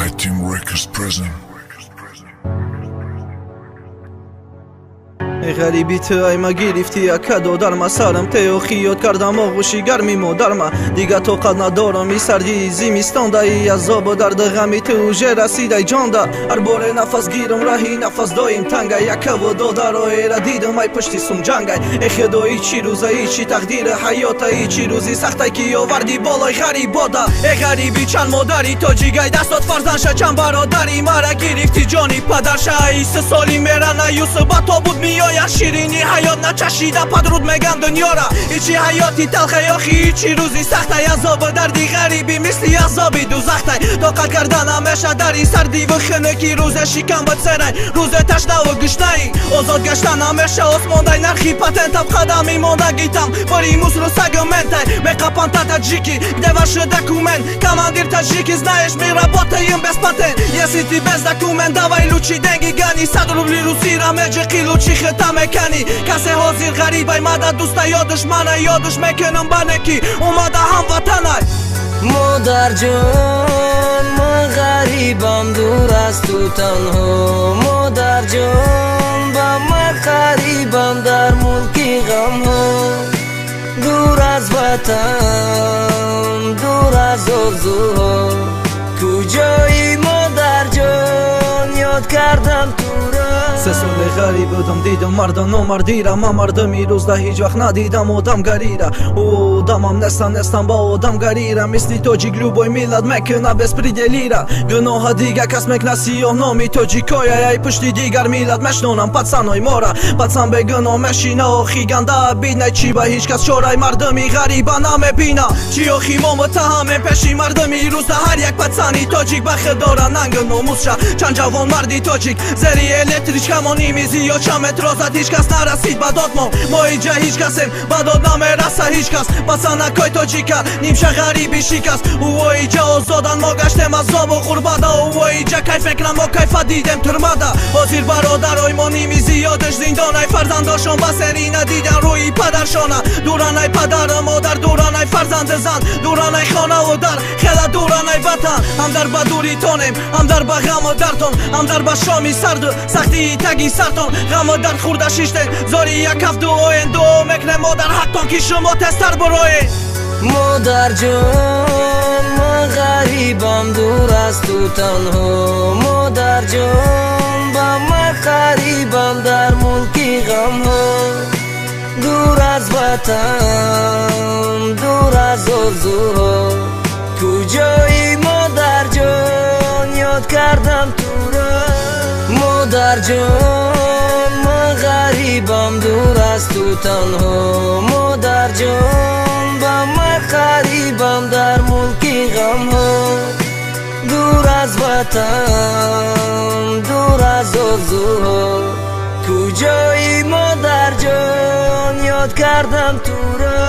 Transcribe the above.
I-Team Records present. Ғариби ту айма гирифтӣ, ака додарма, сарам теохи ёд кардам оғӯши гарми модарма. Дига тоқат надорам и сардии зимистонда, и азобу дарду ғами ту уже расидай ҷонда. Ҳар боре нафас гирам, раҳи нафас доим тангай, якаву додароера дидам ай пушти сумҷангай. Э худо, и чӣ рӯза, и чӣ тақдири ҳаёта, и чӣ рӯзи сахтай, ки оварди болои ғарибота. Э ғариби, чанд модари тоҷигай дастод фарзандша, чанд бародари мара гирифти ҷони падарша. Ай се соли мерана Юсуф ба тобут меояд, ширини ҳаёт начашида падруд меган дунёра. Ичи ҳаёти талхай, охи ичи рӯзи сахтай, азобу дарди ғарибӣ мисли азоби дузахтай. Тоқат карда намеша дари сардиву хунукӣ, рӯзе шикам бицерай, рӯзе ташнаву гушнаӣ. Озод гашта намеша осмондай нархи патентам, қадами мондагитам бори мусру сагу ментай. Меқапанта таджики, где ваши документ? Командир таджики, знаешь, мы работаем без патент. Если ты без документ, давай лучше деньги гони, 100 рубли русира меҷиқи, лучи хита меканӣ. Касе ҳозир ғарибай мада дӯста ё душмана, ёдуш мекунам банеки омада ҳамватанай. Модарҷон, ман ғарибам, дур аз ту танҳо. Модарҷон, ба ман қарибам дар мулки ғамҳо. Дур аз ватан, дур аз орзуҳо, куҷои, модарҷон, ёд кардам туро. 3 соли ғариб будам, дидам марда номардира. Ман мардами рӯзда ҳеҷ вақт надидам одамгарира. Ӯ одамам нестам, нестам ба одамгарира. Мисли тоҷик любой миллат мекуна беспределира. Гуноҳа дига кас мекна сиёҳ номи тоҷикоя, ай пушти дигар миллат мешнонам пацаной мора. Пацан бегуноҳ мешина, охи ганда бидна, чӣ ба ҳеҷ кас чораи мардами ғариба намебина. Чӣ охи мо муттаҳамем пеши мардами рӯзда? Ҳар як пацани тоҷик ба худ дора нангу номусша. Чанд ҷавонмарди тоҷик зери электричка моними зиёд чанд метро зад, ҳеҷ кас нарасид ба додмон. Мо иҷа ҳеҷ касем, ба дод намераса ҳеҷ кас. Пацанакой тоҷика нимша ғариби шикаст. Ӯо иҷа озодан, мо гаштем азобу ғурбада. Ӯо иҷа кайф мекунам, мо кайфа дидем турмада. Ҳозир бародарои мо ними зиёдаш зиндонай, фарзандошон ба сери надидан рӯи падаршона. Дуранай падару модар, дуранай фарзанду зан, дуранай хонаву дар, хела дуранай ватан. Ҳам дар ба дуритонем, ҳам дар ба ғаму дардтон, ҳам дар ба шоми сарду сахтии таги сартон. Ғаму дард хӯрда шиштен, зори як ҳафт дуоен, дуо мекунем мо дар ҳақтон, ки шумо тезтар буроед. Модарҷон, ман ғарибам, дур аз ту танҳо. Модарҷон, ба ман қарибам дар мулки ғамҳо. Дур аз ватан, дур аз орзуҳо, куҷои, модарҷон, ёд кардам туро. Модарҷон, ман ғарибам, дур аз ту танҳо. Модарҷон, ба ман қарибам дар мулки ғамҳо. Дур аз ватан, дур аз орзуҳо, куҷои, модарҷон, ёд кардам туро.